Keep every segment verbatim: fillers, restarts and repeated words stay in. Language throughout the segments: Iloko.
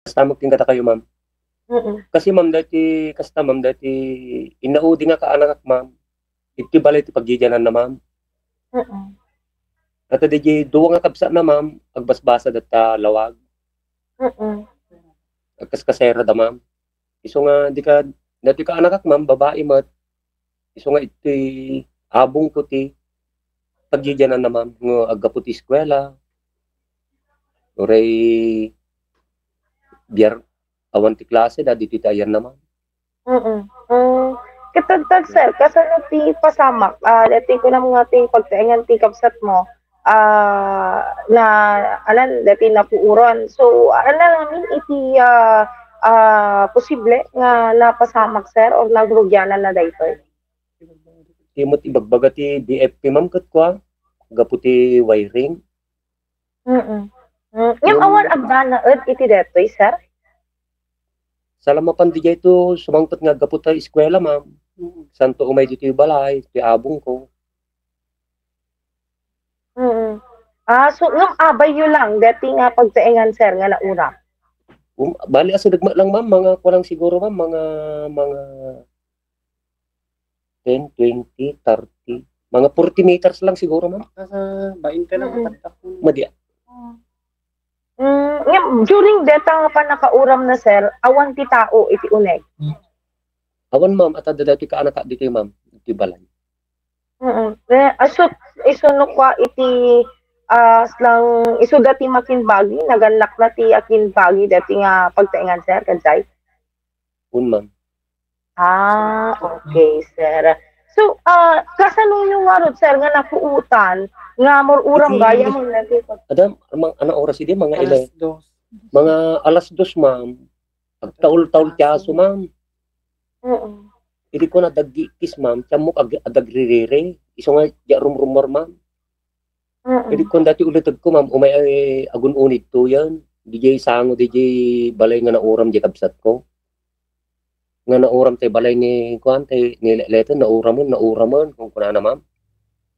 Kasta met ken kadakayo, ma'am. Mm. Kasi, ma'am, dati, kasta, ma'am, dati, inaudi nga kaanakak, ma'am. Iti balay ti pagdidiananna, ma'am. Mm. Ata di dua nga kabsatna, ma'am, agbasbasa data lawag. Mm. Agkaskasera da, ma'am. Isu nga, di ka, dati kaanakak, ma'am, babai met. Isu nga iti abong ko ti pagdidiananna, ma'am, nga aggapu ti eskuela. Uray biar awan ti klase da, ditoy ti ayanna, ma'am. Mm. Mm. Ket tad, sir, kasano ti pasamak? Ah, dati kunam nga ti pagtaengan ti kabsatmo, ah, na, anan, dati napuoran. So, anan amin iti, ah, ah, posible nga napasamak, sir, or nagrugiananna daytoy? Ti met ibagbaga ti B F P, ma'am, ket kua, gapu ti wiring. Mm. Mm. Ngem awan agdanaed iti daytoy, sir? Sala mapan diay to sumangpet nga aggapu ta eskuela, ma'am. Mm. Santo umay ditoy balay, ti abong ko. Mm. Ah, so, ngem abayyo lang, dati nga pagtaengan, sir, nga nauram? Um, bali, asideg met lang, ma'am, mga kulang siguro, ma'am, mga, mga ten, twenty, thirty, mga forty meters lang siguro, ma'am. Nasa bainte lang. Mm. Madi, ah. Mm, ngem, during deta nga pannakauram na, sir, awan ti tao iti uneg? Awan, ma'am, at adda dati kaanaka ditoy, ma'am, iti balay. Mm. Eh, aso, isu no kua iti, ah, lang, isu dati makimbagi, nagannak na ti akimbagi dati nga pagtaengan, sir, kadjay? Un, ma'am. Ah, okay, sir. So, ah, kasano yung ngarud, sir, nga napuutan nga mur-uram gayam nagkikot? Adam, mang, ano oras idi? Mga alas ele-, dos. Mga alas dos, ma'am. Agtaul-taul ti aso, ma'am. Oo. Idi ko nadagikis, ma'am. Tiyan mo ag-, adagririri. Isu nga, di rumrumor, ma'am. Mm. Idi kuan dati ulitegko, ma'am, umay, ay, agun-unidto yan. Diay sango, diay balay nga nauram, diay kabsatko. Nga nauram tay balay ni, kuan, tay ni Leten, nauramon, nauramon, kung kunana, ma'am.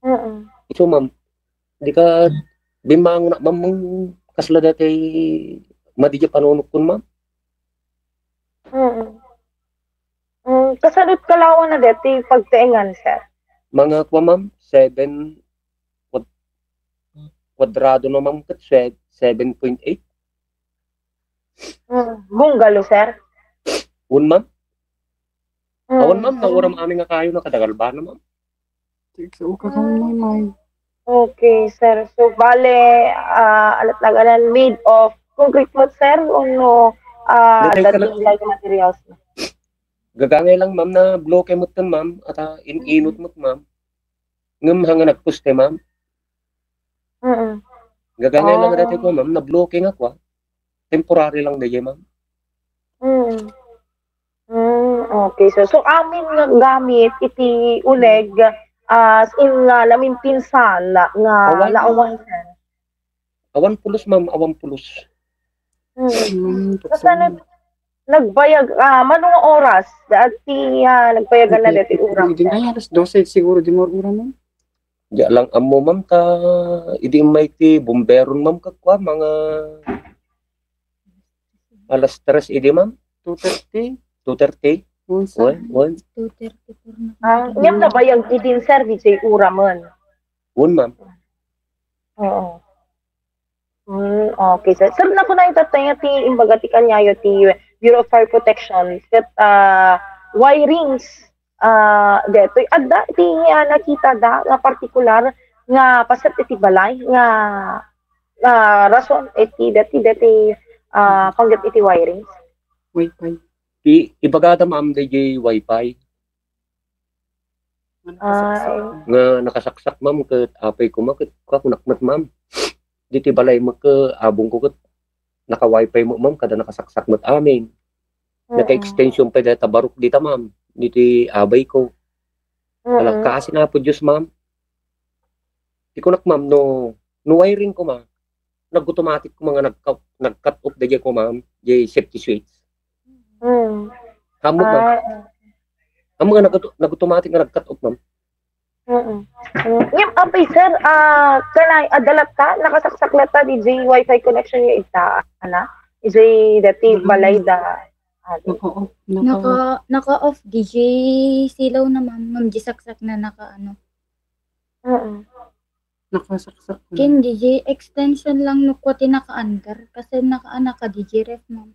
Mm. Isu, ma'am, di ka bimmangon na, ma'am, mung kasla dati madi diay panunukkon, ma'am. Mm. Mm, kasano ti kalawan na dati pagtaengan, sir? Mga, kuan, ma'am, seven, kwad-, kwadrado na, ma'am, ket se-, seven point eight. Mm, bungalow, sir? Un, ma'am. Mm. Awan, ma'am, nauram amin nga kayo na kadagalbana, ma'am. Tigsa uka kang maymay. Okay, sir. So, bale, ah, alat naganan made of concrete mo, sir, o no, ah, dati lang materials na? Gagangay lang, ma'am, na bloke mo, ma'am, at, ah, in-inot mo, ma'am. Ngem hanga nagposte, ma'am. Mm. Gagangay lang dati ko, ma'am, na bloke nga kwa. Temporary lang daydi, ma'am. Mm. Mm, okay. So, so amin nga gamit iti uneg, ah, as in nga namimpinsan nga, nga awan, sir. Awan pulos, ma'am, awan pulos. Mm. Mm, kasano nagbayag, ah, mano nga oras? Dati, ah, nagbayagan na dati uram, sir. Ay, alas dose siguro, di mo uram, ma'am. Di lang ammo, ma'am, ta idi may ti bomberon, ma'am, kakwa, mga alas tres idi, ma'am. Two thirty. Two thirty? Unsa? Wen, wen. Two thirty-four na. Ah, ngem nabayag idin, sir, diay uramen. Wen, ma'am. Oo. Hmm, okay, sir. Sir, nakunay tattay nga ti imbaga ti kaniayo ti Bureau of Fire Protection ket, ah, wirings, ah, detoy. Adda ti, ah, nakitada nga partikular nga paset iti balay nga, nga rason iti deti, deti, ah, panggep iti wirings? Wi-Fi. Ti, ibagada, ma'am, daydiay Wi-Fi. Ay. Nga nakasaksak, ma'am, ket apay koma, ket kunak met, ma'am. Diti balay met ket abong ko ket naka-Wi-Fi met, ma'am, kada nakasaksak met amin. Mm. Naka-extension pay dayta barok dita, ma'am. Diti abay ko. Mm. Ala, kaasi na Apo Dios, ma'am. Ti kunak, ma'am, no, no wiring koma, nag-automatic koma nga nag-, nag-cut off daydiay koma, ma'am, diay safety switch. Mm. Ammo, ma'am. Ah. Ammo nga nag-auto-, nag-automatic nga nag-cut off, ma'am. Mm. Mm. Ngem, apay, sir, ah, kanay, adda latta, nakasaksak latta, diay Wi-Fi connection nga ita, ana? Idiay dati balay da adi. Naka-off. Naka-, naka-off, D J silaw na, ma'am. Ma'am, di saksak na naka-ano. Oo. Nakasaksak na. Ken D J extension lang no kua ti naka-under. Kasi naka-, naka-D J ref, ma'am.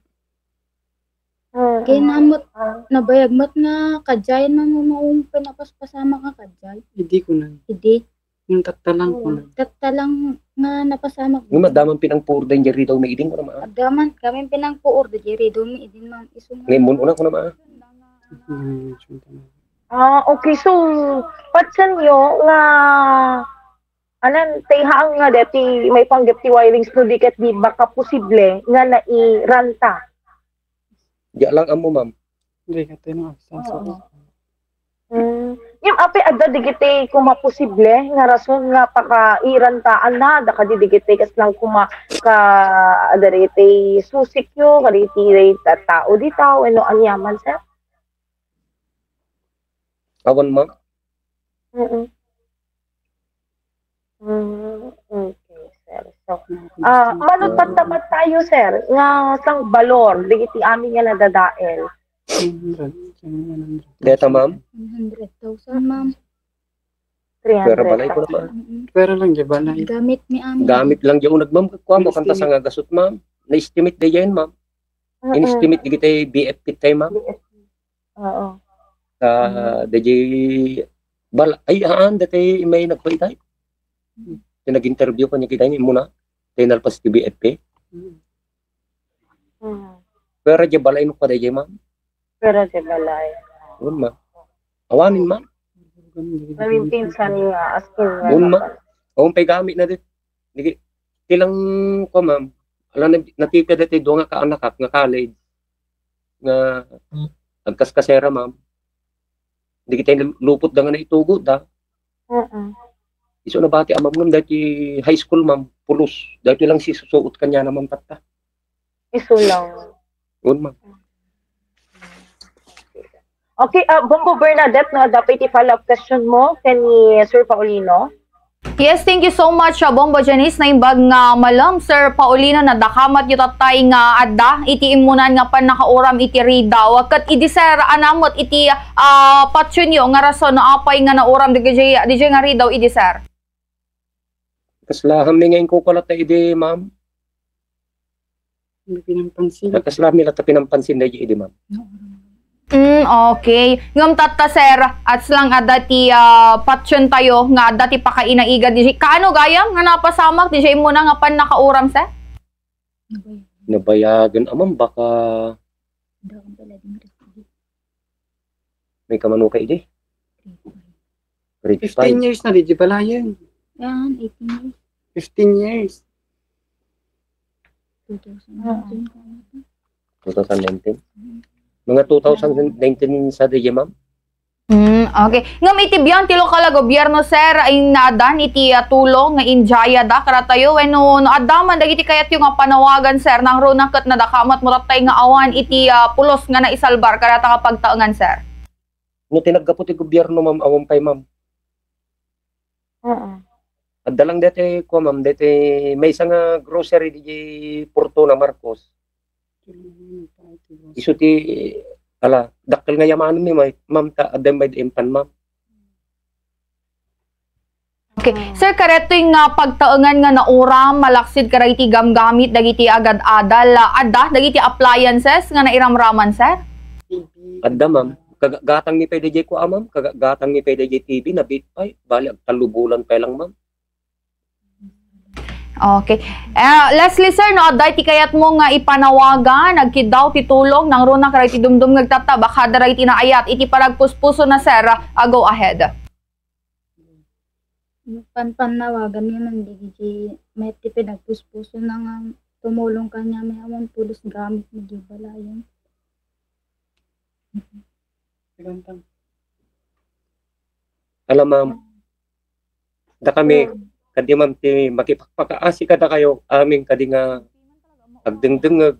Oo. Ken amot, nabayag met nga kadjayan, ma'am, nga maupay napaspasamak nga kadjay. Idi ko na. Idi. Yung tattalang ko na. Tattalang nga napasamak. Nga madamang pinangpuor da yung jari daw may idin ko na, ma'am. Adaman kami pinangpuor da jari daw may idin, ma'am. Isu nga. Ngayon, muna ko na, ma'am. Hmm, Ah, okay. So, patsenyo nga, anan, tay haang nga deti maipanggep ti wirings no di ket di baka posible nga nairanta? Diak lang ammo, ma'am. Di, ket no, sa, sa, Oo. Mm. Ngem apay adda digiti koma posible nga rason nga pakairantaanna, da kadi digiti kas lang koma ka, adda dagiti susikyo, kadagiti ta-, tao dita, wenno aniaman, sir? Awan, ma'am. Mm. Mm, okay, sir. So, ah, mano tattapat tayo, sir, nga sang balor, dagiti amin nga nadadael? Deta, ma'am? One hundred thousand, ma'am. Three hundred thousand. Pera balay ko na, ma'am. Mm-mm. Pera lang, di balay. Gamit ni amin. Gamit lang di unag, ma'am. Kuha mo, kanta sa nga gasot, ma'am. Na-estimate da yan, ma'am. Mm-mm. In-estimate digiti B F P tayo, ma'am. B F P. Oo. Ah, mm. Dayjay bal-, ay, haan, dati may nagpaitay. Mm. Ti nag-interview kaniak ita, muna. Ti nalpas ti B F P. Mm. Mm. Pero di balay no pa dayjay, ma'am. Pero di balay. Yun, ma'am. Awanin, ma'am. Namintinsan nga, as in, nga. Yun, ma'am. Awan pay gamit na dit. Nigi-, ti lang ko, ma'am. Ala, nag-, natipid dati dua nga kaanakak nga college. Nga, hmm, agkaskasera, ma'am. Di kita lupot da nga naitugot da. Mm-mm. Isu nabati, ma'am, ngem dati high school, ma'am, pulos. Dati lang si susuot kanya naman patta. Isu lang. Un, ma'am. Okay, ah, Bombo Bernadette, no, adda pay ti follow-up question mo ken ni Sir Paulino? Yes, thank you so much, ah, Bombo Janice. Naimbag nga malem, Sir Paulino, nadakamatyo tattay nga adda iti immunan nga pannakauram iti ridaw. Ket idi, sir, ania met iti, ah, patsionyo nga rason no apay nga nauram dayjay, dayjay nga ridaw idi, sir? Kasla amin nga inkukulat ta idi, ma'am. Hindi pinampansin. Kasla amin latta pinampansin dayjay idi, ma'am. Mm, okay. Ngem tatta, sir, at lang adda ti, ah, patsion tayo nga adda ti pakainaigad dayjay. Kaano gayam nga napasamak dayjay immuna nga pannakauram, sir? Nabayagen a, ma'am, baka May kamano ka idi? Grade five. Fifteen years na, di, di balayen. Yan, eighteen years. Fifteen years. Two thousand nineteen. Two thousand nineteen? Mm. Mga two thousand nineteen sa di, ma'am? Mm, okay. Ngem iti biag ti lokal a gobierno, sir, ay naadan iti, ah, tulong nga injayada karatayo wenno no adda man dagiti kayatyo nga panawagan, sir, nangruna ket nadakamatmo tattay nga awan iti, ah, pulos nga naisalbar kadata nga pagtaengan, sir? No ti naggapu ti gobierno, ma'am, awan pay, ma'am. Oo. Adda lang deti, kua, ma'am, deti maysa nga grocery diti Fortuna Marcos. Isu ti, ala, dakkel nga yamanenmi, ma'am, ta adda may impan, ma'am. Okay. Sir, kadaytoy nga pagtaengan nga nauram, malaksid kadagiti gamgamit dagiti agad-adal, ah, adda dagiti appliances nga nairamraman, sir? Adda, ma'am. Kagagatang ni pay dayjay kua, ma'am. Kagagatang ni pay dayjay T V, nabit pay. Bali, agtallo bulan pay lang, ma'am. Okay. Eh, lastly, sir, no, adda iti kayatmo nga ipanawagan, agkiddaw ti tulong, nangruna kadagiti dumdum nga agtatta, baka adda dagiti naayat iti panagpuspusona, sir, ah, go ahead. Panpanawagan mi man dagiti met ti pinagpuspusona nga tumulong kaniami awan pulos gamit mi di balayen. Ala, ma'am, dakami, kadi, ma'am, ti makipagpakaasi kadakayo amin kadi nga agdengdengngeg.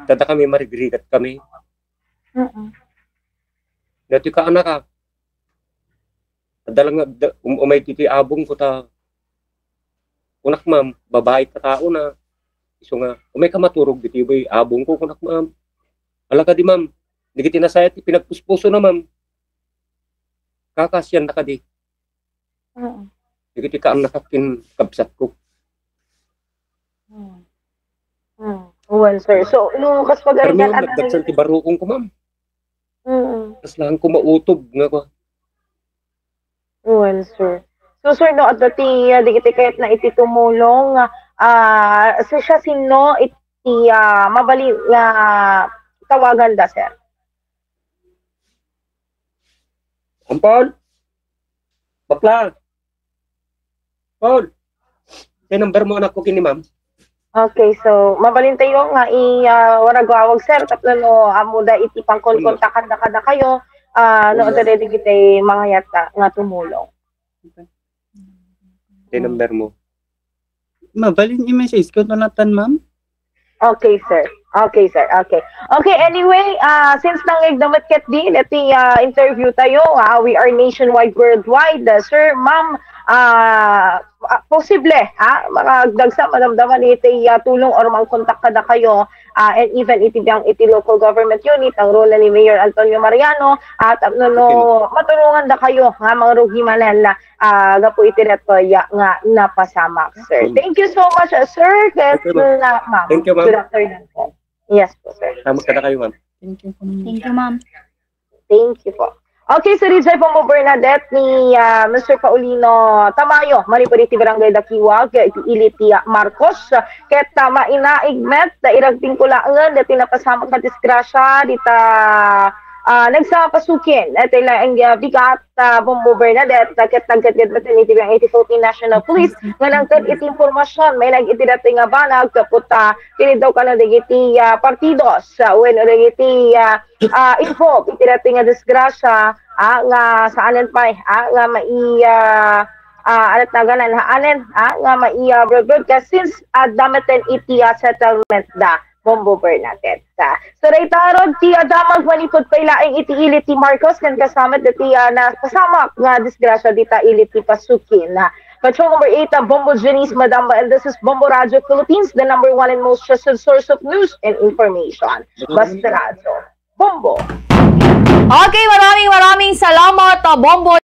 Ta dakami marigrigat kami. Mm. Dati ka anak, ah. Adda lang nga, da-, um-, umay ti abong ko ta. Kunak, ma'am, babae ta tao na. Isu nga, "Umayka maturog ditoy bay abongko," kunak, ma'am. Ala kadi, ma'am. Dagiti nasayat ti pinagpuspusona, ma'am. Kakasianna kadi. Mm. Dagiti kaannakak ken kabsatko. Mm. Mm. Well, sir. So, no, kas Permi, pagarigan, ma'am, ano nagdagsan ti baruongko, ma'am. Mm. Kas laeng ko mautob nga kwa. Well, sir. So, sir, no, adda ti, ah, dagiti kayatna iti tumulong, ah, so, siasino iti, ah, mabalin nga tawaganda, sir? Ampon? Bakla? Paul? Say number mo, anak ko, kini ma'am. Okay, so, mabalintayo nga i, ah, waragwawag, sir, tapno no, ammoda iti pangkonkontakan da kadakayo, ah, no, Wala. Adda dagiti mangayat nga tumulong. Say number mo. Mabalin i-message ko, tunatan, ma'am? Okay, sir. Okay, sir. Okay. Okay, anyway, ah, since nangigdamit ket di, iti, ah, interview tayo, ah, we are nationwide, worldwide, ah, sir, ma'am, ah, ah, posible, ah, makagdagsa, madamdaman iti, ah, tulong or mangkontak kadakayo, ah, and even iti biang iti local government unit, ang role ni Mayor Antonio Mariano, at, ah, no, no, Okay, ma'am. Matulungan da kayo, nga mangrugi manen, ah, gapu iti datoy nga napasamak, sir. Mm. Thank you so much, uh, sir. Ket Okay, ma'am. Na, ma'am. Thank you, ma'am. Good afternoon po. Yes po, sir. Salamat kada kayo, ma'am. Thank you po, ma'am. Thank you, ma'am. Thank you po. Okay, so, D J Bombo Bernadette ni, ah, Mister Paulino Tamayo, manipud iti Barangay Dakiwag, iti ili ti, ah, Marcos. Ket, ah, mainaigmet, ah, iragting kulaengen, dati napasamak nga disgrasya, dita, ah, nagsapasukin, iti laeng, ah, bigat, ah, Bombo Bernadette, ah, ket nagkatged met iti Philippine National Police, nga nangted iti impormasyon, mainag iti datoy nga banag, kaput, ah, kiniddaw kano dagiti, ah, partidos, ah, wenno dagiti, ah, ah, info, iti datoy nga disgrasya, ah, nga saanen pay, ah, nga mai, ah, ah, ano tawag na, anen, ah, nga mai, ah, broadcast since, ah, adda met iti, ah, settlement da. Bombo Bernadette. So, dayta ngarud ti, ah, damag manipud pay laeng iti ili ti Marcos ken kasamet dati, ah, napasamak nga disgrasya dita ili ti Pasukin. Patrol number eight, ah, Bombo Janice Madamba, and this is Bombo Radio Philippines, the number one and most trusted source of news and information. Basta Radio. Bombo. Okay, maraming, maraming salamat, ah, Bombo.